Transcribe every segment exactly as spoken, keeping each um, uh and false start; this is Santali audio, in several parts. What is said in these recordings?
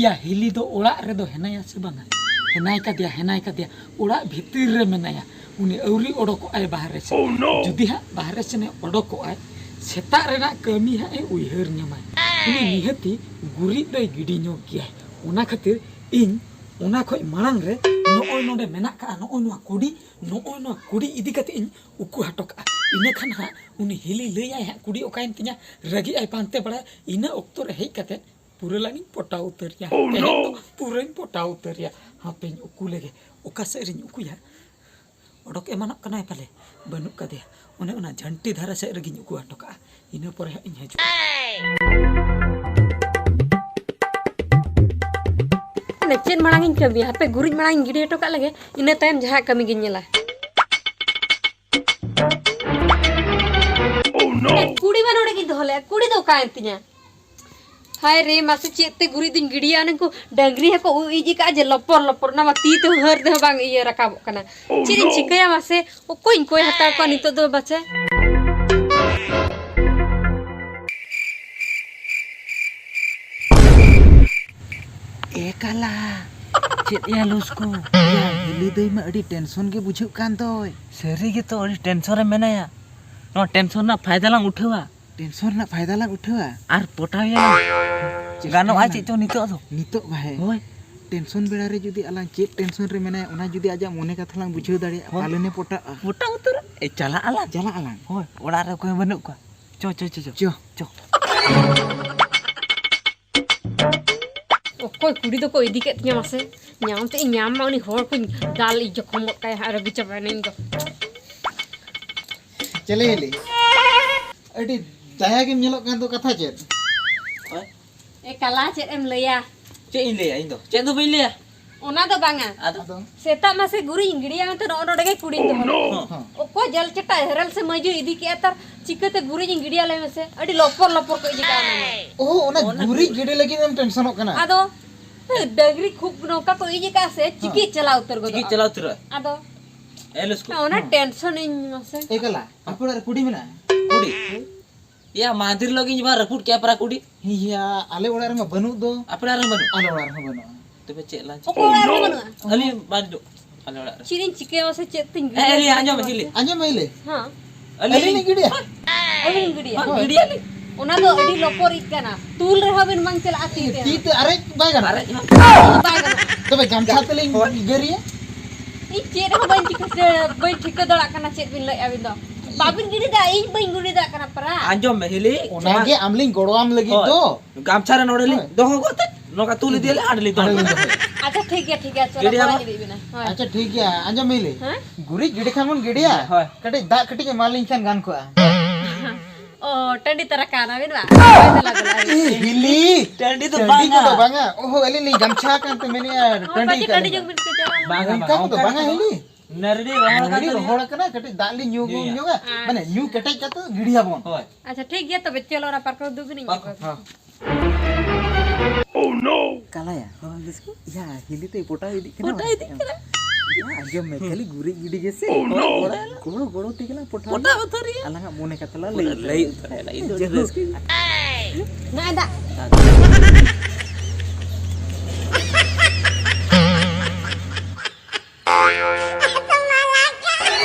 ᱭᱟ, ᱦᱤᱞᱤ ᱫᱚ ᱚᱲᱟᱜ ᱨᱮᱫᱚ ᱦᱮᱱᱟᱭᱟ ᱥᱮ ᱵᱟᱝᱟ? ᱦᱮᱱᱟᱭ ᱠᱟᱫᱮᱭᱟ, ᱦᱮᱱᱟᱭ ᱠᱟᱫᱮᱭᱟ, ᱚᱲᱟᱜ ᱵᱷᱤᱛᱤᱨ ᱨᱮ ᱢᱮᱱᱟᱭᱟ᱾ ᱩᱱᱤ ᱟᱹᱣᱨᱤ ᱚᱰᱚᱠᱚᱜᱼᱟᱭ ᱵᱟᱦᱨᱮ ᱥᱮᱱ᱾ ᱡᱩᱫᱤ ᱦᱟᱸᱜ ᱵᱟᱦᱨᱮ ᱥᱮᱱᱮ ᱚᱰᱚᱠᱚᱜᱼᱟᱭ, ᱥᱮᱛᱟᱜ ᱨᱮᱱᱟᱜ ᱠᱟᱹᱢᱤ ᱦᱟᱸᱜ ᱮ ᱩᱭᱦᱟᱹᱨ ᱧᱟᱢᱟᱭ᱾ ᱩᱱᱤ ᱱᱤᱦᱟᱹᱛᱤ ᱜᱩᱨᱤᱡ ᱫᱚᱭ ᱜᱤᱰᱤ ᱧᱚᱜ ᱜᱮᱭᱟᱭ᱾ ᱚᱱᱟ ᱠᱷᱟᱹᱛᱤᱨ ᱤᱧ ᱚᱱᱟ ᱠᱷᱚᱡ ᱢᱟᱲᱟᱝ ᱨᱮ ᱱᱚᱜᱼᱚᱭ ᱱᱚᱰᱮ ᱢᱮᱱᱟᱜ ᱠᱟᱜᱼᱟ, ᱱᱚᱜᱼᱚᱭ ᱱᱚᱣᱟ ᱠᱩᱰᱤ, ᱱᱚᱜᱼᱚᱭ ᱱᱚᱣᱟ ᱠᱩᱰᱤ ᱤᱫᱤ ᱠᱟᱛᱮ ᱤᱧ ᱩᱠᱩ ᱦᱚᱴᱚ ᱠᱟᱜᱼᱟ᱾ ᱤᱱᱟᱹ ᱠᱷᱟᱱ ᱦᱟᱸᱜ ᱩᱱᱤ ᱦᱤᱞᱤ ᱞᱟᱹᱭᱟᱭ ᱦᱟᱸᱜ ᱠᱩᱰᱤ ᱚᱠᱟᱭᱮᱱ ᱛᱤᱧᱟ, ᱨᱟᱹᱜᱤᱜ ᱟᱭ ᱯᱟᱱᱛᱮ ᱵᱟᱲᱟᱭᱟ᱾ ᱤᱱᱟᱹ ᱚᱠᱛᱚ ᱨᱮ ᱦᱮᱡ ᱠᱟᱛᱮ ᱯᱩᱨᱟᱹ ᱞᱟᱝ ᱤᱧ ᱯᱚᱴᱟᱣ ᱩᱛᱟᱹᱨ ᱭᱟ᱾ ᱛᱮᱦᱮᱧ ᱫᱚ ᱯᱩᱨᱟᱹᱧ ᱯᱚᱴᱟᱣ ᱩᱛᱟᱹᱨ ᱭᱟ᱾ ᱦᱟᱯᱮᱧ ᱩᱠᱩ ᱞᱮᱜᱮ, ᱚᱠᱟ ᱥᱮᱫ ᱨᱤᱧ ᱩᱠᱩᱭᱟ? ᱚᱰᱚᱠ ᱮᱢᱟᱱᱚᱜ ᱠᱟᱱᱟᱭ ᱯᱟᱞᱮ, ᱵᱟᱹᱱᱩᱜ ᱠᱟᱫᱮᱭᱟ᱾ ᱚᱱᱮ ᱚᱱᱟ ᱡᱷᱟᱹᱱᱴᱤ ᱫᱷᱟᱨᱮ ᱥᱮᱫ ᱨᱮᱜᱤᱧ ᱩᱠᱩ ᱦᱚᱴᱚ ᱠᱟᱜᱼᱟ, ᱤᱱᱟᱹ ᱯᱚᱨᱮ ᱦᱟᱸᱜ ᱤᱧ ᱦᱤᱡᱩᱜᱼᱟ᱾ ᱢᱟᱱᱮ ᱪᱮᱫ ᱢᱟᱲᱟᱝ ᱤᱧ ᱠᱟᱹᱢᱤᱭᱟ? ᱦᱟᱯᱮ ᱜᱩᱨᱤᱡ ᱢᱟᱲᱟᱝ ᱤᱧ ᱜᱤᱰᱤ ᱦᱚᱴᱚ ᱠᱟᱜ ᱞᱮᱜᱮ, ᱤᱱᱟᱹ ᱛᱟᱭᱚᱢ ᱡᱟᱦᱟᱸ ᱠᱟᱹᱢᱤ ᱜᱤᱧ ᱧᱮᱞᱟ᱾ ᱠᱩᱲᱤ ᱢᱟ ᱱᱚᱰᱮ ᱜᱤᱧ ᱫᱚᱦᱚ ᱞᱮᱫᱼᱟ, ᱠᱩᱲᱤ ᱫᱚ ᱚᱠᱟᱭᱮᱱ ᱛᱤᱧᱟ? ᱦᱟᱭ ᱨᱮ, ᱢᱟᱥᱮ ᱪᱮᱫ ᱛᱮ ᱜᱩᱨᱤᱡ ᱫᱩᱧ ᱜᱤᱰᱤᱭᱟ? ᱚᱱᱮ ᱠᱚ ᱰᱟᱹᱝᱨᱤ ᱦᱚᱸᱠᱚ ᱩᱵ ᱤᱡ ᱟᱠᱟᱫᱼᱟ ᱡᱮ ᱞᱚᱯᱚᱨ ᱞᱚᱯᱚᱨ, ᱚᱱᱟ ᱢᱟ ᱛᱤ ᱛᱮᱦᱚᱸ ᱦᱟᱹᱨ ᱛᱮᱦᱚᱸ ᱵᱟᱝ ᱤᱭᱟᱹ ᱨᱟᱠᱟᱵᱚᱜ ᱠᱟᱱᱟ᱾ ᱪᱮᱫ ᱤᱧ ᱪᱤᱠᱟᱹᱭᱟ ᱢᱟᱥᱮ? ᱚᱠᱚᱭᱤᱧ ᱠᱚᱭ ᱦᱟᱛᱟᱲ ᱠᱚᱣᱟ ᱱᱤᱛᱚᱜ ᱫᱚ ᱢᱟᱥᱮ? ᱮ ᱠᱟᱞᱟ, ᱪᱮᱫ ᱭᱟ ᱞᱚᱥ ᱠᱚ? ᱭᱟ, ᱦᱤᱞᱤ ᱫᱟᱹᱭ ᱢᱟ ᱟᱹᱰᱤ ᱴᱮᱱᱥᱚᱱ ᱜᱮ ᱵᱩᱡᱷᱟᱹᱜ ᱠᱟᱱ ᱫᱚᱭ᱾ ᱥᱟᱹᱨᱤ ᱜᱮᱛᱚ, ᱟᱹᱰᱤ ᱴᱮᱱᱥᱚᱱ ᱨᱮ ᱢᱮᱱᱟᱭᱟ᱾ ᱱᱚᱣᱟ ᱴᱮᱱᱥᱚᱱ ᱨᱮᱱᱟᱜ ᱯᱷᱟᱭᱫᱟ ᱞᱟᱝ ᱩᱴᱷᱟᱹᱣᱟ᱾ ᱴᱮᱱᱥᱚᱱ ᱨᱮᱱᱟᱜ ᱯᱷᱟᱭᱫᱟ ᱞᱟᱝ ᱩᱴᱷᱟᱹᱣᱟ᱾ ᱟᱨ ᱯᱚᱴᱟᱣ ᱭᱟᱞᱟᱝ᱾ ᱪᱮᱥᱴᱟᱭᱟᱞᱟᱝ᱾ ᱜᱟᱱᱚᱜᱼᱟ ᱪᱮᱫ ᱪᱚ ᱱᱤᱛᱚᱜ ᱫᱚ᱾ ᱱᱤᱛᱚᱜ ᱵᱟᱦᱮ᱾ ᱦᱳᱭ᱾ ᱴᱮᱱᱥᱚᱱ ᱵᱮᱲᱟ ᱨᱮ ᱡᱩᱫᱤ ᱟᱞᱟᱝ ᱪᱮᱫ ᱴᱮᱱᱥᱚᱱ ᱨᱮ ᱢᱮᱱᱟᱭᱟ, ᱚᱱᱟ ᱡᱩᱫᱤ ᱟᱡᱟᱜ ᱢᱚᱱᱮ ᱠᱟᱛᱷᱟ ᱞᱟᱝ ᱵᱩᱡᱷᱟᱹᱣ ᱫᱟᱲᱮᱭᱟᱜᱼᱟ, ᱦᱳᱭ᱾ ᱯᱟᱞᱮᱱᱮ ᱯᱚᱴᱟᱜᱼᱟ᱾ ᱯᱚᱴᱟᱣ ᱩᱛᱟᱹᱨᱚᱜ᱾ ᱮ, ᱪᱟᱞᱟᱜ ᱟᱞᱟᱝ᱾ ᱪᱟᱞᱟᱜ ᱟᱞᱟᱝ᱾ ᱦᱳᱭ, ᱚᱲᱟᱜ ᱨᱮ ᱚᱠᱚᱭ ᱦᱚᱸ ᱵᱟᱹᱱᱩᱜ ᱠᱚᱣᱟ᱾ ᱪᱚ, ᱪᱚ, ᱪᱚ, ᱪᱚ᱾ ᱪᱚ᱾ ᱪᱚ᱾ ᱚᱠᱚᱭ ᱠᱩᱲᱤ ᱫᱚᱠᱚ ᱤᱫᱤ ᱠᱮᱫ ᱛᱤᱧᱟ ᱢᱟᱥᱮ? ᱧᱟᱢ ᱛᱮ ᱤᱧ ᱧᱟᱢ ᱢᱟ, ᱩᱱᱤ ᱦᱚᱲ ᱠᱚᱧ ᱫᱟᱞ ᱤᱧ ᱡᱚᱠᱷᱚᱢ ᱜᱚᱫ ᱠᱟᱭᱟ ᱦᱟᱸᱜ, ᱨᱟᱹᱜᱤ ᱪᱟᱵᱟᱭᱮᱱᱟᱹᱧ ᱤᱧ ᱫᱚ᱾ ᱪᱮᱞᱮ ᱦᱤᱞᱤ? ᱟᱹᱰᱤ ᱫᱟᱭᱟ ᱜᱮᱢ ᱧᱮᱞᱚᱜ ᱠᱟᱱ ᱫᱚ, ᱠᱟᱛᱷᱟ ᱪᱮᱫ? ᱮ ᱠᱟᱞᱟ, ᱪᱮᱫ ᱮᱢ ᱞᱟᱹᱭᱟ? ᱪᱮᱫ ᱤᱧ ᱞᱟᱹᱭᱟ? ᱤᱧ ᱫᱚ ᱪᱮᱫ ᱫᱚ ᱵᱟᱹᱧ ᱞᱟᱹᱭᱟ᱾ ᱚᱱᱟ ᱫᱚ ᱵᱟᱝᱟ᱾ ᱟᱫᱚ? ᱟᱫᱚ? ᱥᱮᱛᱟᱜ ᱢᱟᱥᱮ ᱜᱩᱨᱤᱡ ᱤᱧ ᱜᱤᱰᱤᱭᱟ ᱢᱮᱱᱛᱮ ᱱᱚᱜᱼᱚ ᱱᱚᱰᱮ ᱜᱮ ᱠᱩᱲᱤᱧ ᱫᱚᱦᱚ ᱞᱮᱫ᱾ ᱦᱚᱸ᱾ ᱚᱠᱚᱭ ᱡᱮᱞ ᱪᱟᱴᱟ ᱦᱮᱨᱮᱞ ᱥᱮ ᱢᱟᱹᱭᱡᱩ ᱤᱫᱤ ᱠᱮᱜᱼᱟ ᱛᱟᱨ, ᱪᱤᱠᱟᱹᱛᱮ ᱜᱩᱨᱤᱡ ᱤᱧ ᱜᱤᱰᱤᱭᱟ ᱞᱟᱹᱭ ᱢᱮᱥᱮ? ᱟᱹᱰᱤ ᱞᱚᱯᱚᱨ ᱞᱚᱯᱚᱨ ᱠᱚ ᱤᱫᱤ ᱠᱟᱜᱼᱟ ᱚᱱᱟ ᱢᱟ᱾ ᱚᱦᱚ, ᱚᱱᱟ ᱚᱱᱟ ᱜᱩᱨᱤᱡ ᱜᱩᱨᱤᱡ᱾ ᱜᱤᱰᱤ ᱞᱟᱹᱜᱤᱫ ᱮᱢ ᱴᱮᱱᱥᱚᱱᱚᱜ ᱠᱟᱱᱟ? ᱟᱫᱚ, ᱦᱮᱸ, ᱰᱟᱹᱝᱨᱤ ᱠᱷᱩᱵ ᱱᱚᱝᱠᱟ ᱠᱚ ᱤᱫᱤ ᱠᱟᱜᱼᱟ ᱥᱮ, ᱪᱤᱠᱤ ᱦᱮᱸ᱾ ᱪᱟᱞᱟᱣ ᱩᱛᱟᱹᱨ ᱜᱚᱫᱚᱜᱼᱟ᱾ ᱪᱤᱠᱤ ᱪᱟᱞᱟᱣ ᱩᱛᱟᱹᱨᱚᱜᱼᱟ᱾ ᱟᱫᱚ? ᱮ ᱞᱩᱥᱠᱩ᱾ ᱚᱱᱟ ᱦᱮᱸ᱾ ᱴᱮᱱᱥᱚᱱ ᱤᱧ ᱢᱟᱥᱮ᱾ ᱮ ᱠᱟᱞᱟ, ᱟᱯᱮ ᱚᱲᱟᱜ ᱨᱮ ᱠᱩᱰᱤ ᱢᱮᱱᱟᱜᱼᱟ? ᱠᱩᱰᱤ? ᱭᱟ, ᱢᱟᱦᱫᱮᱨ ᱦᱤᱞᱳᱜ ᱜᱤᱧ ᱵᱟ ᱨᱟᱹᱯᱩᱫ ᱠᱮᱜᱼᱟ ᱯᱟᱨᱟ ᱠᱩᱰᱤ᱾ ᱤᱭᱟ, ᱟᱞᱮ ᱚᱲᱟᱜ ᱨᱮᱢᱟ ᱵᱟᱹᱱᱩᱜ ᱫᱚ᱾ ᱟᱯᱮ ᱚᱲᱟᱜ ᱨᱮ ᱵᱟᱹᱱᱩᱜ? ᱟᱞᱮ ᱚᱲᱟᱜ ᱨᱮᱦᱚᱸ ᱵᱟᱹᱱᱩᱜᱼᱟ᱾ ᱛᱚᱵᱮ ᱪᱮᱫ ᱞᱟᱝ ᱚᱠᱚᱭ ᱚᱲᱟᱜ ᱨᱮ ᱵᱟᱹᱱᱩᱜᱼᱟ? ᱟᱹᱞᱤᱧ ᱵᱟᱹᱱᱩᱜ ᱟᱞᱮ ᱚᱲᱟᱜ ᱨᱮ᱾ ᱪᱮᱫ ᱤᱧ ᱪᱤᱠᱟᱹᱭᱟ ᱢᱟᱥᱮ, ᱪᱮᱫ ᱛᱤᱧ ᱟᱸᱡᱚᱢ ᱢᱮ, ᱦᱤᱞᱤ᱾ ᱟᱸᱡᱚᱢ ᱢᱮ, ᱦᱤᱞᱤ᱾ ᱦᱮᱸ᱾ ᱟᱹᱞᱤᱧ ᱟᱹᱞᱤᱧ ᱞᱤᱧ ᱜᱤᱰᱤᱭᱟ? ᱟᱹᱞᱤᱧ ᱜᱤᱰᱤᱭᱟ? ᱦᱳᱭ᱾ ᱜᱤᱰᱤᱭᱟ ᱞᱤᱧ᱾ ᱚᱱᱟ ᱫᱚ ᱟᱹᱰᱤ ᱞᱚᱯᱚᱨᱤᱡ ᱠᱟᱱᱟ, ᱛᱩᱞ ᱨᱮᱦᱚᱸ ᱵᱤᱱ ᱵᱟᱝ ᱪᱟᱞᱟᱜᱼᱟ ᱛᱤ ᱛᱮ᱾ ᱛᱤ ᱛᱮ ᱟᱨᱮᱡ ᱵᱟᱭ ᱜᱟᱱᱚᱜᱼᱟ? ᱟᱨᱮᱡ ᱦᱚᱸ᱾ ᱵᱟᱭ ᱜᱟᱱᱚᱜᱼᱟ᱾ ᱛᱚᱵᱮ ᱜᱟᱢᱪᱷᱟ ᱛᱮᱞᱤᱧ ᱦᱳᱭ᱾ ᱜᱟᱹᱨᱤᱭᱟ? ᱤᱧ ᱪᱮᱫ ᱦᱚᱸ ᱵᱟᱹᱧ ᱴᱷᱤᱠᱟᱹ, ᱵᱟᱹᱧ ᱴᱷᱤᱠᱟᱹ ᱫᱟᱲᱮᱭᱟᱜ ᱠᱟᱱᱟ ᱪᱮᱫ ᱵᱤᱱ ᱞᱟᱹᱭᱮᱫᱼᱟ ᱟᱹᱵᱤᱱ ᱫᱚ᱾ ᱵᱟᱵᱤᱱ ᱜᱤᱰᱤ ᱫᱟ, ᱤᱧ ᱵᱟᱹᱧ ᱜᱤᱰᱤ ᱫᱟᱲᱮᱭᱟᱜ ᱠᱟᱱᱟ ᱯᱟᱨᱟ᱾ ᱟᱸᱡᱚᱢ ᱢᱮ, ᱦᱤᱞᱤ᱾ ᱚᱱᱟᱜᱮ ᱟᱢ ᱞᱤᱧ ᱜᱚᱲᱚᱣᱟᱢ ᱞᱟᱹᱜᱤᱫ ᱦᱳᱭ᱾ ᱫᱚ᱾ ᱜᱟᱢᱪᱷᱟ ᱨᱮ ᱱᱚᱰᱮ ᱞᱤᱧ ᱦᱳᱭ᱾ ᱫᱚᱦᱚ ᱠᱟᱛᱮ ᱱᱚᱝᱠᱟ ᱛᱩᱞ ᱤᱫᱤᱭᱟᱞᱮ, ᱦᱟᱸᱰᱮ ᱞᱤᱧ ᱫᱚᱦᱚ ᱦᱟᱸᱰᱮ ᱞᱤᱧ ᱠᱟᱜᱼᱟ᱾ ᱫᱚᱦᱚᱭᱟ᱾ ᱟᱪᱪᱷᱟ, ᱴᱷᱤᱠ ᱜᱮᱭᱟ, ᱴᱷᱤᱠ ᱜᱮᱭᱟ, ᱪᱚᱞᱚ, ᱜᱤᱰᱤᱭᱟᱵᱚᱱ᱾ ᱵᱟᱝ ᱤᱫᱤ ᱵᱤᱱᱟ᱾ ᱦᱳᱭ᱾ ᱟᱪᱪᱷᱟ, ᱴᱷᱤᱠ ᱜᱮᱭᱟ, ᱟᱸᱡᱚᱢ ᱢᱮ, ᱦᱤᱞᱤ᱾ ᱦᱮᱸ? ᱜᱩᱨᱤᱡ ᱜᱤᱰᱤ ᱠᱷᱟᱱ ᱵᱚᱱ ᱜᱤᱰᱤᱭᱟ᱾ ᱦᱳᱭ᱾ ᱠᱟᱹᱴᱤᱡ ᱫᱟᱜ ᱠᱟᱹᱴᱤᱡ ᱮᱢᱟ ᱞᱤᱧ ᱠᱷᱟᱱ ᱜᱟᱱ ᱠᱚᱜᱼᱟ᱾ ᱚ, ᱴᱟᱺᱰᱤ ᱛᱟᱨᱟ ᱠᱟᱱᱟ ᱵᱤᱱ ᱵᱟᱝ? ᱦᱤᱞᱤ᱾ ᱴᱟᱺᱰᱤ ᱫᱚ ᱴᱟᱺᱰᱤ ᱵᱟᱝᱟ᱾ ᱠᱚᱫᱚ ᱵᱟᱝᱟ᱾ ᱚᱦᱚ, ᱟᱹᱞᱤᱧ ᱞᱤᱧ ᱜᱟᱢᱪᱷᱟ ᱠᱟᱱ ᱛᱮ ᱢᱮᱱᱮᱫᱼᱟ, ᱦᱚᱸ, ᱴᱟᱺᱰᱤ ᱯᱟᱪᱮ ᱠᱟᱱᱟ᱾ ᱴᱟᱺᱰᱤ ᱡᱚᱝ ᱵᱤᱱ ᱠᱷᱚᱡᱚᱜᱼᱟ᱾ ᱵᱟᱝᱟ, ᱚᱱᱠᱟ ᱵᱟᱝᱟ, ᱠᱚᱫᱚ ᱚᱱᱠᱟ ᱵᱟᱝᱟ, ᱠᱚᱫᱚ ᱦᱤᱞᱤ᱾ ᱱᱟᱹᱨᱲᱤ ᱨᱚᱦᱚᱲ ᱱᱟᱹᱨᱲᱤ ᱠᱟᱛᱮ ᱨᱚᱦᱚᱲ ᱟᱠᱟᱱᱟ, ᱠᱟᱹᱴᱤᱡ ᱫᱟᱜ ᱞᱤᱧ ᱧᱩ ᱧᱩᱭᱟ᱾ ᱧᱚᱜᱟ᱾ ᱟᱪᱪᱷᱟ᱾ ᱢᱟᱱᱮ, ᱧᱩ ᱠᱮᱴᱮᱡ ᱠᱟᱛᱮ ᱜᱤᱰᱤᱭᱟᱵᱚᱱ᱾ ᱦᱳᱭ᱾ ᱟᱪᱪᱷᱟ, ᱴᱷᱤᱠ ᱜᱮᱭᱟ, ᱛᱚᱵᱮ ᱪᱚᱞᱚ, ᱚᱱᱟ ᱯᱟᱨᱠᱚᱢ ᱫᱩᱜ ᱵᱤᱱ, ᱤᱧ ᱯᱟᱨᱠᱚᱢ᱾ ᱟᱹᱜᱩᱭᱟ᱾ ᱦᱚᱸ᱾ ᱠᱟᱞᱟᱭᱟ, ᱦᱚᱸ, ᱵᱤᱥᱠᱩ᱾ ᱭᱟ, ᱦᱤᱞᱤ ᱛᱮ ᱯᱚᱴᱟᱣ ᱤᱫᱤᱜ ᱠᱟᱱᱟ᱾ ᱯᱚᱴᱟᱣ ᱤᱫᱤᱜ ᱠᱟᱱᱟ᱾ ᱭᱟ, ᱟᱸᱡᱚᱢ ᱢᱮ, ᱠᱷᱟᱹᱞᱤ ᱜᱩᱨᱤᱡ ᱜᱤᱰᱤ ᱜᱮᱥᱮ᱾ ᱜᱚᱲᱚ, ᱜᱚᱲᱚ, ᱜᱚᱲᱚ ᱛᱮᱜᱮ ᱞᱟᱝ ᱯᱚᱴᱟᱣ᱾ ᱯᱚᱴᱟᱣ ᱩᱛᱟᱹᱨ ᱨᱮᱭᱟ᱾ ᱟᱞᱟᱝᱟᱜ ᱢᱚᱱᱮ ᱠᱟᱛᱷᱟ ᱞᱟᱝ ᱞᱟᱹᱭ ᱞᱟᱹᱭ ᱩᱛᱟᱹᱨ᱾ ᱩᱛᱟᱹᱨ ᱨᱮᱭᱟ, ᱞᱟᱹᱭ ᱩᱛᱟᱹᱨ ᱨᱮᱭᱟ᱾ ᱡᱟᱹᱨᱩᱲ᱾ ᱨᱟᱹᱥᱠᱟᱹ᱾ ᱱᱚᱜᱼᱚᱭ ᱫᱟᱜ᱾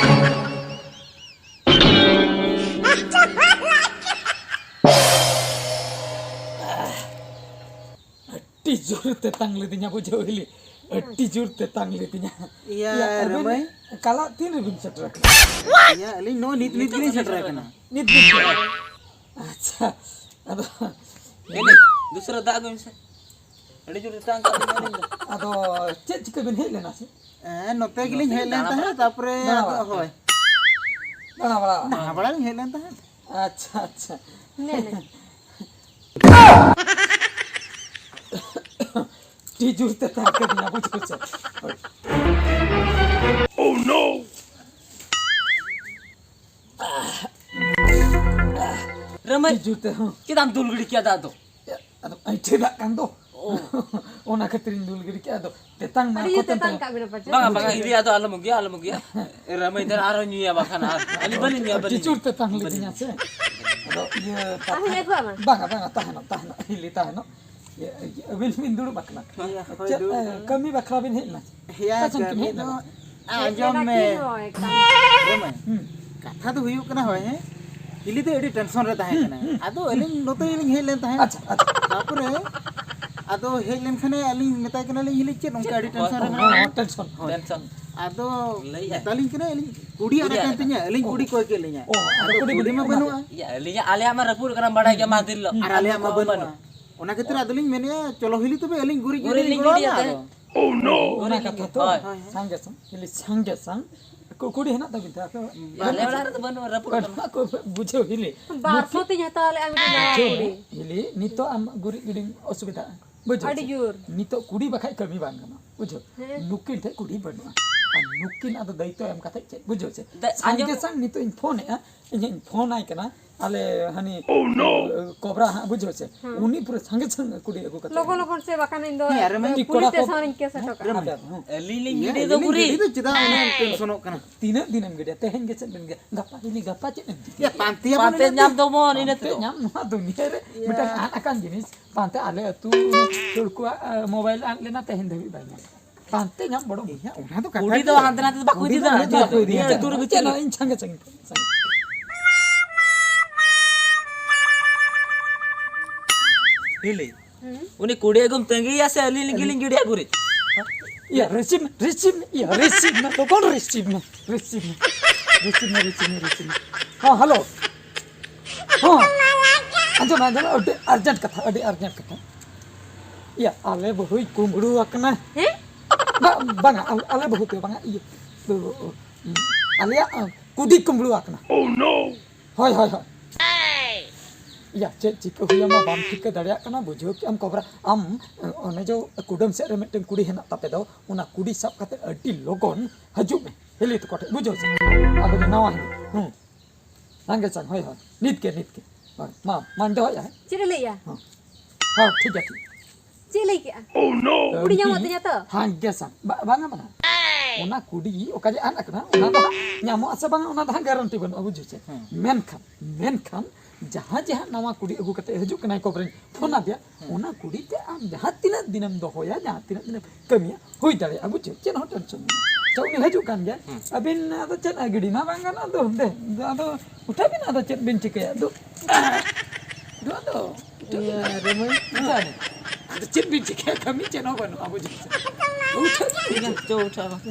ᱟᱹᱰᱤ ᱡᱳᱨ ᱛᱮᱛᱟᱝ ᱞᱤᱫᱤᱧᱟ, ᱵᱩᱡᱷᱟᱹᱣ ᱦᱤᱞᱤ, ᱟᱹᱰᱤ ᱡᱳᱨ ᱛᱮᱛᱟᱝ ᱞᱤᱫᱤᱧᱟ᱾ ᱤᱭᱟ, ᱤᱭᱟ, ᱟᱹᱵᱤᱱ ᱨᱟᱹᱢᱟᱹᱭ? ᱠᱟᱞᱟ ᱛᱤᱱ ᱨᱮᱵᱤᱱ ᱥᱮᱴᱮᱨ ᱟᱠᱟᱱᱟ? ᱤᱭᱟ, ᱟᱹᱞᱤᱧ ᱱᱚᱜᱼᱚᱭ ᱱᱤᱛ, ᱱᱤᱛ ᱜᱮᱞᱤᱧ ᱥᱮᱴᱮᱨ ᱟᱠᱟᱱᱟ᱾ ᱱᱤᱛ ᱜᱮ? ᱟᱪᱪᱷᱟ, ᱟᱫᱚ ᱦᱤᱞᱤ, ᱫᱩᱥᱨᱟ ᱫᱟᱜ ᱟᱹᱜᱩᱭ ᱢᱮᱥᱮ᱾ ᱟᱹᱰᱤ ᱡᱳᱨ ᱛᱮᱛᱟᱝ ᱠᱟᱱ ᱛᱟᱹᱞᱤᱧᱟ ᱟᱹᱞᱤᱧ ᱫᱚ᱾ ᱟᱫᱚ ᱪᱮᱫ ᱪᱤᱠᱟᱹ ᱵᱤᱱ ᱦᱮᱡ ᱞᱮᱱᱟ ᱥᱮ? ᱦᱮᱸ, ᱱᱚᱛᱮ ᱜᱮᱞᱤᱧ ᱦᱮᱡ ᱞᱮᱱ ᱛᱟᱦᱮᱸᱫ, ᱛᱟᱨᱯᱚᱨᱮ ᱫᱟᱬᱟ ᱟᱫᱚ, ᱵᱟᱲᱟ᱾ ᱦᱳᱭ᱾ ᱫᱟᱬᱟ ᱵᱟᱲᱟ᱾ ᱫᱟᱬᱟ ᱵᱟᱲᱟ ᱞᱤᱧ ᱦᱮᱡ ᱞᱮᱱ ᱛᱟᱦᱮᱸᱫ᱾ ᱟᱪᱪᱷᱟ, ᱟᱪᱪᱷᱟ᱾ ᱢᱮᱱᱮ᱾ ᱟᱹᱰᱤ ᱡᱳᱨ ᱛᱮᱛᱟᱝ ᱠᱟᱹᱫᱤᱧᱟ, ᱵᱩᱡᱷᱟᱹᱣ ᱥᱮ᱾ ᱨᱟᱹᱢᱟᱹᱭ, ᱟᱹᱰᱤ ᱡᱳᱨ ᱛᱮ, ᱦᱚᱸ᱾ ᱪᱮᱫᱟᱜ ᱮᱢ ᱫᱩᱞ ᱜᱤᱰᱤ ᱠᱮᱫᱟ ᱟᱫᱚ? ᱟᱫᱚ ᱟᱹᱭᱴᱷᱟᱹ ᱫᱟᱜ ᱠᱟᱱ ᱫᱚ᱾ ᱚ᱾ ᱚᱱᱟ ᱠᱷᱟᱹᱛᱤᱨᱤᱧ ᱫᱩᱞ ᱜᱤᱰᱤ ᱠᱮᱫᱟ᱾ ᱟᱫᱚ ᱛᱮᱛᱟᱝ ᱢᱟ ᱟᱹᱰᱤ ᱡᱳᱨ ᱠᱚᱛᱮ ᱛᱮᱛᱟᱝ ᱛᱮ ᱠᱟᱜ ᱵᱤᱱᱟ ᱯᱟᱪᱮ? ᱵᱟᱝᱟ, ᱵᱟᱝᱟ, ᱤᱫᱤ ᱟᱫᱚ ᱟᱞᱚᱢ ᱟᱹᱜᱩᱭᱟ, ᱟᱞᱚᱢ ᱟᱹᱜᱩᱭᱟ᱾ ᱨᱟᱹᱢᱟᱹᱭ ᱫᱷᱟᱨᱟ ᱟᱨᱦᱚᱸ ᱧᱩᱭᱟ, ᱵᱟᱠᱷᱟᱱ ᱟᱨ ᱟᱹᱞᱤᱧ ᱵᱟᱹᱞᱤᱧ ᱧᱩᱭᱟ, ᱟᱹᱰᱤ ᱵᱟᱹᱞᱤᱧ ᱡᱳᱨ ᱧᱩᱭᱟ᱾ ᱛᱮᱛᱟᱝ ᱞᱤᱫᱤᱧᱟ ᱥᱮ᱾ ᱟᱫᱚ ᱤᱭᱟᱹ ᱟᱨᱦᱚᱸ ᱠᱟᱛᱷᱟ ᱧᱮᱞ ᱠᱚᱣᱟ ᱢᱟ᱾ ᱵᱟᱝᱟ, ᱵᱟᱝᱟ, ᱛᱟᱦᱮᱱᱟ, ᱛᱟᱦᱮᱱᱟ, ᱦᱤᱞᱤ ᱛᱟᱦᱮᱱᱟ᱾ ᱤᱭᱟᱹ, ᱤᱭᱟᱹ, ᱟᱹᱵᱤᱱ ᱵᱤᱱ ᱫᱩᱲᱩᱵ ᱟᱠᱟᱱᱟ᱾ ᱦᱳᱭ, ᱦᱳᱭ, ᱪᱮᱫ, ᱫᱩᱲᱩᱵ ᱮ, ᱟᱠᱟᱱᱟ᱾ ᱠᱟᱹᱢᱤ ᱵᱟᱠᱷᱨᱟ ᱵᱤᱱ ᱦᱮᱡ ᱞᱮᱱᱟ? ᱦᱮᱸ, ᱚᱠᱟ ᱥᱮᱱ ᱠᱤᱱ ᱠᱟᱹᱢᱤ ᱦᱮᱡ ᱫᱚ ᱞᱮᱱᱟ? ᱟᱸᱡᱚᱢ ᱢᱮ᱾ ᱦᱳᱭ, ᱠᱟᱹᱢᱤ᱾ ᱟᱸᱡᱚᱢ ᱢᱮ᱾ ᱦᱩᱸ᱾ ᱠᱟᱛᱷᱟ ᱫᱚ ᱦᱩᱭᱩᱜ ᱠᱟᱱᱟ, ᱦᱳᱭ, ᱦᱮᱸ, ᱦᱤᱞᱤ ᱫᱚ ᱟᱹᱰᱤ ᱴᱮᱱᱥᱚᱱ ᱨᱮ ᱛᱟᱦᱮᱸ ᱦᱩᱸ, ᱠᱟᱱᱟ᱾ ᱦᱩᱸ, ᱟᱫᱚ ᱦᱩᱸ᱾ ᱟᱹᱞᱤᱧ ᱱᱚᱛᱮ ᱞᱤᱧ ᱦᱮᱡ ᱞᱮᱱ ᱛᱟᱦᱮᱸᱫ᱾ ᱟᱪᱪᱷᱟ, ᱟᱪᱪᱷᱟ᱾ ᱛᱟᱯᱚᱨᱮ ᱟᱫᱚ ᱦᱮᱡ ᱞᱮᱱᱠᱷᱟᱱᱮ ᱟᱹᱞᱤᱧ ᱢᱮᱛᱟᱭ ᱠᱟᱱᱟᱞᱤᱧ, "ᱦᱤᱞᱤ, ᱪᱮᱫ ᱚᱱᱠᱟ ᱟᱹᱰᱤ ᱴᱮᱱᱥᱚᱱ ᱨᱮ ᱦᱚᱸ, ᱢᱮᱱᱟᱜ ᱢᱮᱭᱟ?" ᱦᱚᱸ, ᱴᱮᱱᱥᱚᱱ᱾ ᱦᱳᱭ᱾ ᱴᱮᱱᱥᱚᱱ᱾ ᱟᱫᱚ ᱞᱟᱹᱭᱮᱜᱼᱟᱭ᱾ ᱢᱮᱛᱟᱞᱤᱧ ᱠᱟᱱᱟᱭ, ᱟᱹᱞᱤᱧ ᱠᱩᱰᱤ ᱟᱱᱟ ᱠᱩᱰᱤ ᱠᱟᱱ ᱟᱱᱟ᱾ ᱛᱤᱧᱟ, ᱟᱹᱞᱤᱧ ᱚ, ᱠᱩᱰᱤ ᱟᱫᱚ ᱠᱚᱭ ᱠᱮᱫ ᱞᱤᱧᱟ᱾ ᱠᱩᱰᱤ ᱢᱟ ᱟᱫᱚ ᱵᱟᱹᱱᱩᱜᱼᱟ᱾ ᱤᱭᱟᱹ, ᱟᱹᱞᱤᱧᱟᱜ, ᱟᱞᱮᱭᱟᱜ ᱢᱟ ᱨᱟᱹᱯᱩᱫ ᱟᱠᱟᱱᱟ, ᱵᱟᱲᱟᱭ ᱜᱮᱭᱟ, ᱢᱟ ᱫᱤᱱ ᱦᱤᱞᱳᱜ᱾ ᱟᱨ ᱟᱞᱮᱭᱟᱜ ᱢᱟ ᱵᱟᱹᱱᱩᱜᱼᱟ᱾ ᱚᱱᱟ ᱠᱷᱟᱹᱛᱤᱨ ᱟᱫᱚᱞᱤᱧ ᱢᱮᱱᱮᱫᱼᱟ, ᱪᱚᱞᱚ ᱦᱤᱞᱤ ᱛᱚᱵᱮ ᱟᱹᱞᱤᱧ ᱜᱩᱨᱤᱡ ᱜᱩᱨᱤᱡ ᱜᱤᱰᱤ ᱞᱤᱧ ᱜᱚᱲᱚ ᱜᱤᱰᱤᱭᱟ ᱟᱢᱟ ᱛᱮ᱾ ᱟᱫᱚ᱾ ᱚᱱᱟ ᱜᱩᱨᱤᱡ ᱠᱟᱛᱷᱟ ᱞᱤᱧ ᱛᱚ᱾ ᱜᱤᱰᱤᱭᱟ᱾ ᱦᱳᱭ, ᱦᱳᱭ᱾ ᱥᱟᱸᱜᱮ ᱥᱟᱝ, ᱦᱤᱞᱤ ᱥᱟᱸᱜᱮ ᱥᱟᱝ᱾ ᱠᱩ-, ᱠᱩᱰᱤ ᱦᱮᱱᱟᱜ ᱛᱟᱵᱤᱱ ᱛᱮ ᱟᱯᱮ? ᱟᱞᱮ ᱚᱲᱟᱜ ᱨᱮᱫᱚ ᱵᱟᱹᱱᱩᱜᱼᱟ, ᱨᱟᱹᱯᱩᱫ ᱟᱠᱟᱱᱟ᱾ ᱵᱟᱹᱱᱩᱜᱼᱟ, ᱠᱚ ᱵᱩᱡᱷᱟᱹᱣ ᱦᱤᱞᱤ᱾ ᱵᱟᱨ ᱥᱚ ᱛᱮᱧ ᱦᱟᱛᱟᱣ ᱞᱮᱫᱼᱟ ᱢᱤᱫᱴᱮᱱ ᱱᱟᱣᱟ ᱵᱩᱡᱷᱟᱹᱣ ᱠᱩᱰᱤ᱾ ᱦᱤᱞᱤ, ᱱᱤᱛᱚᱜ ᱟᱢ ᱜᱩᱨᱤᱡ ᱜᱤᱰᱤᱢ ᱚᱥᱩᱵᱤᱫᱷᱟᱜᱼᱟ᱾ ᱵᱩᱡᱷᱟᱹᱣ ᱟᱹᱰᱤ ᱪᱮ? ᱡᱳᱨ᱾ ᱱᱤᱛᱚᱜ ᱠᱩᱰᱤ ᱵᱟᱠᱷᱟᱡ ᱠᱟᱹᱢᱤ ᱵᱟᱝ ᱜᱟᱱᱚᱜᱼᱟ, ᱵᱩᱡᱷᱟᱹᱣ? ᱦᱮᱸ᱾ ᱱᱩᱠᱤᱱ ᱴᱷᱮᱡ ᱠᱩᱰᱤ ᱵᱟᱹᱱᱩᱜᱼᱟ᱾ ᱟᱨ ᱱᱩᱠᱤᱱ ᱟᱫᱚ ᱫᱟᱭᱤᱛᱛᱚ ᱮᱢ ᱠᱟᱛᱮ ᱪᱮᱫ, ᱵᱩᱡᱷᱟᱹᱣ ᱪᱮ? ᱫᱟ-, ᱥᱟᱸᱜᱮ ᱟᱸᱡᱚᱢ ᱥᱟᱝ ᱱᱤᱛᱚᱜ ᱤᱧ ᱯᱷᱳᱱᱮᱜᱼᱟ, ᱤᱧᱤᱧ ᱯᱷᱳᱱ ᱟᱭ ᱠᱟᱱᱟ, ᱟᱞᱮ ᱦᱟᱹᱱᱤ, ᱠᱚᱵᱨᱟ ᱦᱟᱸᱜ, ᱵᱩᱡᱷᱟᱹᱣ ᱪᱮ? ᱦᱮᱸ᱾ ᱩᱱᱤ ᱯᱩᱨᱟᱹ ᱥᱟᱸᱜᱮ ᱥᱟᱝ ᱠᱩᱰᱤ ᱟᱹᱜᱩ ᱠᱟᱛᱮ᱾ ᱞᱚᱜᱚᱱ ᱞᱚᱜᱚᱱ ᱥᱮ, ᱵᱟᱠᱷᱟᱱ ᱤᱧ ᱫᱚ ᱦᱮᱸ, ᱟᱨ ᱢᱤᱫᱴᱤᱡ ᱯᱩᱞᱤᱥ ᱠᱚᱲᱟ ᱠᱚ ᱥᱴᱮᱥᱚᱱ ᱨᱤᱧ ᱠᱮᱥ ᱦᱚᱴᱚ ᱠᱟᱜᱼᱟ᱾ ᱟᱵᱮᱱ ᱦᱚᱸ᱾ ᱟᱹᱞᱤᱧ ᱞᱤᱧ ᱤᱭᱟᱹ, ᱜᱤᱰᱤ ᱫᱚ ᱟᱹᱞᱤᱧ ᱜᱩᱨᱤᱡ᱾ ᱜᱤᱰᱤ ᱫᱚ ᱪᱮᱫᱟᱜ ᱩᱱᱟᱹᱜ ᱮᱢ ᱴᱮᱱᱥᱚᱱᱚᱜ ᱠᱟᱱᱟ? ᱛᱤᱱᱟᱹᱜ ᱫᱤᱱᱮᱢ ᱜᱤᱰᱤᱭᱟ? ᱛᱮᱦᱮᱧ ᱜᱮ ᱪᱮᱫ ᱵᱮᱱ ᱜᱤᱰᱤᱭᱟ? ᱜᱟᱯᱟ ᱦᱤᱞᱤ, ᱜᱟᱯᱟ ᱪᱮᱫ ᱮᱢ ᱪᱤᱠᱟᱹᱭᱟ? ᱯᱟᱱᱛᱮᱭᱟᱵᱚᱱ ᱯᱟᱱᱛᱮ ᱤᱱᱟᱹ ᱧᱟᱢ ᱫᱚ᱾ ᱫᱚᱵᱚᱱ ᱤᱱᱟᱹ ᱯᱟᱱᱛᱮ ᱛᱮᱫᱚ᱾ ᱧᱟᱢ ᱱᱚᱣᱟ ᱫᱩᱱᱤᱭᱟᱹ ᱨᱮ ᱤᱭᱟᱹ᱾ ᱢᱤᱫᱴᱟᱝ ᱟᱱ ᱟᱠᱟᱱ ᱡᱤᱱᱤᱥ᱾ ᱯᱟᱱᱛᱮ ᱟᱞᱮ ᱟᱹᱛᱩ ᱦᱚᱲ ᱠᱚᱣᱟᱜ, ᱟ, ᱢᱳᱵᱟᱭᱤᱞ ᱟᱫ ᱞᱮᱱᱟ, ᱛᱮᱦᱮᱧ ᱫᱷᱟᱹᱵᱤᱡ ᱵᱟᱭ ᱧᱟᱢ᱾ ᱯᱟᱱᱛᱮ ᱧᱟᱢ ᱵᱚᱲᱚ ᱤᱧᱟᱹᱜ ᱚᱱᱟ ᱫᱚ ᱠᱟᱛᱷᱟ ᱠᱩᱲᱤ ᱫᱚ ᱜᱮ᱾ ᱦᱟᱱᱛᱮ ᱱᱟᱛᱮ ᱫᱚ ᱵᱟᱠᱚ ᱠᱩᱲᱤ ᱤᱫᱤ ᱫᱚ ᱫᱟ᱾ ᱦᱟᱱᱛᱮ ᱱᱤᱭᱟᱹ ᱱᱟᱛᱮ ᱟᱹᱛᱩ ᱨᱮ ᱵᱟᱠᱚ ᱵᱷᱤᱛᱤᱨ ᱤᱫᱤ ᱨᱮ᱾ ᱨᱮ᱾ ᱪᱮᱫ ᱦᱚᱸ ᱤᱧ ᱥᱟᱸᱜᱮ ᱥᱟᱸᱜᱮ ᱥᱟᱸᱜᱮ᱾ ᱦᱤᱞᱤ᱾ ᱦᱩᱸ᱾ ᱩᱱᱤ ᱠᱩᱲᱤ ᱟᱹᱜᱩᱢ ᱛᱟᱺᱜᱤᱭᱟ ᱥᱮ ᱟᱹᱞᱤᱧ ᱜᱮᱞᱤᱧ ᱜᱤᱰᱤᱭᱟ ᱜᱩᱨᱤᱡ? ᱤᱭᱟᱹ, receive ᱢᱮ, receive ᱢᱮ, ᱤᱭᱟᱹ, receive ᱢᱮ, ᱞᱚᱜᱚᱱ receive ᱢᱮ, receive ᱢᱮ, receive ᱢᱮ, receive ᱢᱮ, receive ᱢᱮ᱾ ᱦᱮᱸ, hello᱾ ᱦᱮᱸ᱾ ᱟᱸᱡᱚᱢ ᱢᱮ, ᱟᱸᱡᱚᱢ ᱢᱮ, ᱟᱹᱰᱤ urgent ᱠᱟᱛᱷᱟ, ᱟᱹᱰᱤ urgent ᱠᱟᱛᱷᱟ᱾ ᱤᱭᱟᱹ, ᱟᱞᱮ ᱵᱟᱹᱦᱩᱭ ᱠᱩᱢᱵᱽᱲᱩ ᱟᱠᱟᱱᱟ᱾ ᱦᱮᱸ? ᱵᱟ-, ᱵᱟᱝᱟ, ᱟᱞ-, ᱟᱞᱮ ᱵᱟᱹᱦᱩ ᱛᱮ ᱵᱟᱝᱟ, ᱤᱭᱟᱹ, ᱟᱞᱮᱭᱟᱜ, ᱟᱸ, ᱠᱩᱰᱤ ᱠᱩᱢᱵᱽᱲᱩ ᱟᱠᱟᱱᱟ᱾ ᱦᱳᱭ, ᱦᱳᱭ, ᱦᱳᱭ᱾ ᱤᱭᱟᱹ, ᱪᱮᱫ ᱪᱤᱠᱟᱹ ᱦᱩᱭ ᱟᱢᱟ ᱵᱟᱢ ᱴᱷᱤᱠᱟᱹ ᱫᱟᱲᱮᱭᱟᱜ ᱠᱟᱱᱟ, ᱵᱩᱡᱷᱟᱹᱣ ᱠᱮᱜ ᱟᱢ ᱠᱚᱵᱽᱨᱟ᱾ ᱟᱢ, ᱚᱱᱮ ᱡᱚ ᱠᱩᱰᱟᱹᱢ ᱥᱮᱫ ᱨᱮ ᱢᱤᱫᱴᱮᱱ ᱠᱩᱰᱤ ᱦᱮᱱᱟᱜ ᱛᱟᱯᱮ ᱫᱚ, ᱚᱱᱟ ᱠᱩᱰᱤ ᱥᱟᱵ ᱠᱟᱛᱮ ᱟᱹᱰᱤ ᱞᱚᱜᱚᱱ ᱦᱤᱡᱩᱜ ᱢᱮ ᱦᱤᱞᱤ ᱛᱟᱠᱚ ᱴᱷᱮᱡ, ᱵᱩᱡᱷᱟᱹᱣ ᱥᱮ? ᱟᱵᱚ ᱫᱚ ᱱᱟᱣᱟ ᱦᱤᱞᱤ᱾ ᱦᱩᱸ᱾ ᱥᱟᱸᱜᱮ ᱥᱟᱝ, ᱦᱳᱭ, ᱦᱳᱭ᱾ ᱱᱤᱛ ᱜᱮ, ᱱᱤᱛ ᱜᱮ᱾ ᱦᱳᱭ, ᱢᱟ, ᱢᱟᱧ ᱫᱚᱦᱚᱭᱮᱫᱼᱟ, ᱦᱮᱸ? ᱪᱮᱫ ᱮ ᱞᱟᱹᱭᱮᱜᱼᱟ? ᱦᱚᱸ᱾ ᱦᱚᱸ, ᱴᱷᱤᱠ ᱜᱮᱭᱟ, ᱴᱷᱤᱠ᱾ ᱪᱮᱫ ᱮ ᱞᱟᱹᱭ ᱠᱮᱜᱼᱟ? ᱠᱩᱲᱤ ᱧᱟᱢᱚᱜ ᱛᱤᱧᱟ ᱛᱚ? ᱦᱟᱸᱜᱮ ᱥᱟᱝ, ᱵᱟ-, ᱵᱟᱝᱟ, ᱵᱟᱝᱟ᱾ ᱚᱱᱟ ᱠᱩᱰᱤ ᱚᱠᱟ ᱡᱮ ᱟᱫ ᱟᱠᱟᱱᱟ, ᱚᱱᱟ ᱫᱚ ᱦᱟᱸᱜ ᱧᱟᱢᱚᱜ ᱟᱥᱮ ᱵᱟᱝᱟ, ᱚᱱᱟ ᱫᱚ ᱦᱟᱸᱜ guarantee ᱵᱟᱹᱱᱩᱜᱼᱟ, ᱵᱩᱡᱷᱟᱹᱣ ᱪᱮ? ᱦᱮᱸ᱾ ᱢᱮᱱᱠᱷᱟᱱ, ᱢᱮᱱᱠᱷᱟᱱ ᱡᱟᱦᱟᱸ ᱡᱟᱦᱟᱸ ᱱᱟᱣᱟ ᱠᱩᱲᱤ ᱟᱹᱜᱩ ᱠᱟᱛᱮ ᱦᱤᱡᱩᱜ ᱠᱟᱱᱟᱭ ᱠᱚᱵᱨᱮᱱ ᱯᱷᱳᱱ ᱟᱫᱮᱭᱟ, ᱚᱱᱟ ᱠᱩᱲᱤ ᱛᱮ ᱟᱢ ᱡᱟᱦᱟᱸ ᱛᱤᱱᱟᱹᱜ ᱫᱤᱱᱮᱢ ᱫᱚᱦᱚᱭᱟ, ᱡᱟᱦᱟᱸ ᱛᱤᱱᱟᱹᱜ ᱫᱤᱱᱮᱢ ᱠᱟᱹᱢᱤᱭᱟ, ᱦᱩᱭ ᱫᱟᱲᱮᱭᱟᱜᱼᱟ, ᱵᱩᱡᱷᱟᱹᱣ? ᱪᱮᱫ ᱦᱚᱸ ᱴᱮᱱᱥᱚᱱ ᱵᱟᱹᱱᱩᱜᱼᱟ᱾ ᱟᱪᱪᱷᱟ, ᱩᱱᱤ ᱦᱤᱡᱩᱜ ᱠᱟᱱ ᱜᱮᱭᱟ, ᱟᱹᱵᱤᱱ ᱟᱫᱚ ᱪᱮᱫ ᱜᱤᱰᱤ ᱢᱟ ᱵᱟᱝ ᱜᱟᱱᱚᱜᱼᱟ, ᱫᱩ ᱫᱮ, ᱟᱫᱚ ᱩᱴᱷᱟᱹᱣ ᱵᱤᱱ, ᱟᱫᱚ ᱪᱮᱫ ᱵᱤᱱ ᱪᱤᱠᱟᱹᱭᱟ? ᱫᱩ, ᱫᱩ ᱟᱫᱚ ᱩᱴᱷᱟᱹᱣ ᱵᱤᱱ᱾ ᱤᱭᱟᱹ, ᱨᱟᱹᱢᱟᱹᱭ᱾ ᱩᱴᱷᱟᱹᱣ ᱵᱤᱱ᱾ ᱟᱫᱚ ᱪᱮᱫ ᱵᱤᱱ ᱪᱤᱠᱟᱹᱭᱟ? ᱠᱟᱹᱢᱤ ᱪᱮᱫ ᱦᱚᱸ ᱵᱟᱹᱱᱩᱜᱼᱟ, ᱵᱩᱡᱷᱟᱹᱣ ᱥᱮ? ᱩᱴᱷᱟᱹᱣ ᱵᱤᱱ᱾ ᱴᱷᱤᱠ ᱟᱪᱷᱮ, ᱪᱚ ᱩᱴᱷᱟᱹᱣ ᱟᱞᱟᱝ᱾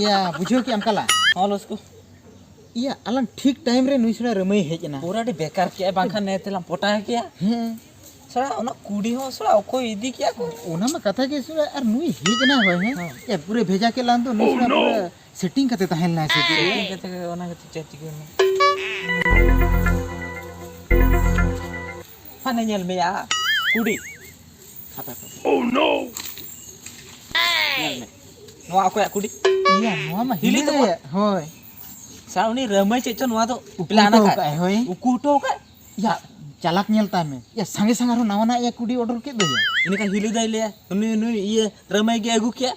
ᱤᱭᱟᱹ, ᱵᱩᱡᱷᱟᱹᱣ ᱠᱮᱜ ᱟᱢ ᱠᱟᱞᱟ? ᱦᱚᱸ, ᱞᱚᱥᱠᱩ᱾ ᱤᱭᱟᱹ, ᱟᱞᱟᱝ ᱴᱷᱤᱠ ᱴᱟᱭᱤᱢ ᱨᱮ ᱱᱩᱭ ᱥᱚᱲᱟ ᱨᱟᱹᱢᱟᱹᱭ ᱦᱮᱡ ᱮᱱᱟ᱾ ᱯᱩᱨᱟᱹ ᱟᱹᱰᱤ ᱵᱮᱠᱟᱨ ᱠᱮᱜᱼᱟ, ᱵᱟᱝᱠᱷᱟᱱ ᱱᱮ ᱛᱮᱞᱟᱝ ᱯᱚᱴᱟᱣ ᱠᱮᱭᱟ᱾ ᱦᱮᱸ᱾ ᱥᱚᱲᱟ, ᱚᱱᱟ ᱠᱩᱲᱤ ᱦᱚᱸ ᱥᱚᱲᱟ ᱚᱠᱚᱭ ᱤᱫᱤ ᱠᱮᱜᱼᱟ ᱠᱚ? ᱚᱱᱟ ᱢᱟ ᱠᱟᱛᱷᱟ ᱜᱮ ᱥᱚᱲᱟ, ᱟᱨ ᱱᱩᱭ ᱦᱮᱡ ᱮᱱᱟ ᱦᱚᱭ, ᱦᱮᱸ? ᱦᱮᱸ᱾ ᱮ, ᱯᱩᱨᱟᱹ ᱵᱷᱮᱡᱟ ᱠᱮᱫ ᱞᱟᱝ ᱫᱚ, ᱱᱩᱭ ᱥᱚᱲᱟ ᱯᱩᱨᱟᱹ ᱥᱮᱴᱤᱝ ᱠᱟᱛᱮ ᱛᱟᱦᱮᱸ ᱞᱮᱱᱟᱭ ᱥᱮ ᱪᱮᱫ? ᱥᱮᱴᱤᱝ ᱠᱟᱛᱮ ᱜᱮ, ᱚᱱᱟ ᱠᱷᱟᱹᱛᱤᱨ ᱪᱮᱫ ᱪᱤᱠᱟᱹ ᱞᱮᱱᱟ? ᱦᱟᱱᱮ ᱧᱮᱞ ᱢᱮᱭᱟ, ᱠᱩᱲᱤ᱾ ᱠᱷᱟᱛᱟ ᱠᱚ᱾ Oh no! ᱧᱮᱞ ᱢᱮ᱾ ᱱᱚᱣᱟ ᱚᱠᱚᱭᱟᱜ ᱠᱩᱲᱤ? ᱤᱭᱟ, ᱱᱚᱣᱟ ᱢᱟ ᱦᱤᱞᱤ ᱦᱤᱞᱤ ᱛᱟᱠᱚ᱾ ᱜᱮ, ᱦᱳᱭ᱾ ᱥᱟ ᱩᱱᱤ ᱨᱟᱹᱢᱟᱹᱭ ᱪᱮᱫ ᱪᱚ ᱱᱚᱣᱟ ᱫᱚ ᱩᱠᱩ ᱯᱞᱟᱱ ᱦᱚᱴᱚ ᱟᱠᱟᱫ᱾ ᱠᱟᱜᱼᱟᱭ, ᱦᱳᱭ᱾ ᱩᱠᱩ ᱦᱚᱴᱚ ᱟᱠᱟᱫ᱾ ᱭᱟ, ᱪᱟᱞᱟᱠ ᱧᱮᱞ ᱛᱟᱭ ᱢᱮ᱾ ᱭᱟ, ᱥᱟᱸᱜᱮ ᱥᱟᱸᱜᱮ ᱟᱨᱦᱚᱸ ᱱᱟᱣᱟᱱᱟᱜ ᱭᱟ ᱠᱩᱲᱤ ᱚᱰᱚᱨ ᱠᱮᱫ ᱫᱚᱭᱟ᱾ ᱤᱱᱟᱹ ᱠᱷᱟᱱ ᱦᱤᱞᱤ ᱫᱟᱭ ᱞᱟᱹᱭᱟ, ᱩᱱᱤ, ᱱᱩᱭ ᱤᱭᱟᱹ ᱨᱟᱹᱢᱟᱹᱭ ᱜᱮ ᱟᱹᱜᱩ ᱠᱮᱭᱟ᱾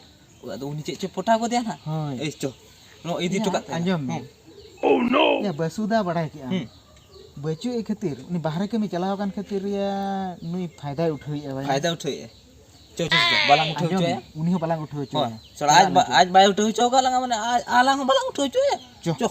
ᱟᱫᱚ ᱩᱱᱤ ᱪᱮᱫ ᱪᱚ ᱯᱚᱴᱟᱣ ᱜᱚᱫᱮᱭᱟ ᱱᱟᱦᱟᱜ᱾ ᱦᱳᱭ᱾ ᱮᱭ ᱪᱚ, ᱱᱚᱣᱟ ᱤᱫᱤ ᱦᱚᱴᱚ ᱭᱟ, ᱠᱟᱜ ᱛᱟᱭᱟ᱾ ᱟᱸᱡᱚᱢ ᱢᱮ᱾ ᱦᱩᱸ᱾ ᱭᱟ, ᱵᱟᱹᱥᱩᱫᱟ ᱵᱟᱲᱟᱭ ᱠᱮᱜᱼᱟ᱾ ᱦᱩᱸ᱾ ᱵᱟᱹᱪᱩᱜ ᱮ ᱠᱷᱟᱹᱛᱤᱨ, ᱩᱱᱤ ᱵᱟᱦᱨᱮ ᱠᱟᱹᱢᱤ ᱪᱟᱞᱟᱣ ᱟᱠᱟᱱ ᱠᱷᱟᱹᱛᱤᱨ ᱭᱟ, ᱱᱩᱭ ᱯᱷᱟᱭᱫᱟᱭ ᱩᱴᱷᱟᱹᱣᱮᱫᱼᱟ ᱵᱷᱟᱭ᱾ ᱯᱷᱟᱭᱫᱟ ᱩᱴᱷᱟᱹᱣᱮᱫᱼᱟ᱾ ᱪᱚ, ᱪᱚ, ᱪᱚ, ᱵᱟᱞᱟᱝ ᱩᱴᱷᱟᱹᱣ ᱟᱸᱡᱚᱢ ᱦᱚᱪᱚᱭᱟ᱾ ᱢᱮ, ᱩᱱᱤ ᱦᱚᱸ ᱵᱟᱞᱟᱝ ᱩᱴᱷᱟᱹᱣ ᱦᱳᱭ᱾ ᱦᱚᱪᱚᱭᱟ᱾ ᱥᱟᱞᱟ ᱟᱡ ᱵᱟ-, ᱟᱡ ᱵᱟᱭ ᱩᱴᱷᱟᱹᱣ ᱦᱚᱪᱚ ᱟᱠᱟᱫ ᱞᱟᱝᱟ, ᱢᱟᱱᱮ ᱟᱡ, ᱟᱞᱟᱝ ᱦᱚᱸ ᱵᱟᱞᱟᱝ ᱩᱴᱷᱟᱹᱣ ᱦᱚᱪᱚᱭᱟ᱾ ᱪᱚ᱾ ᱪᱚ᱾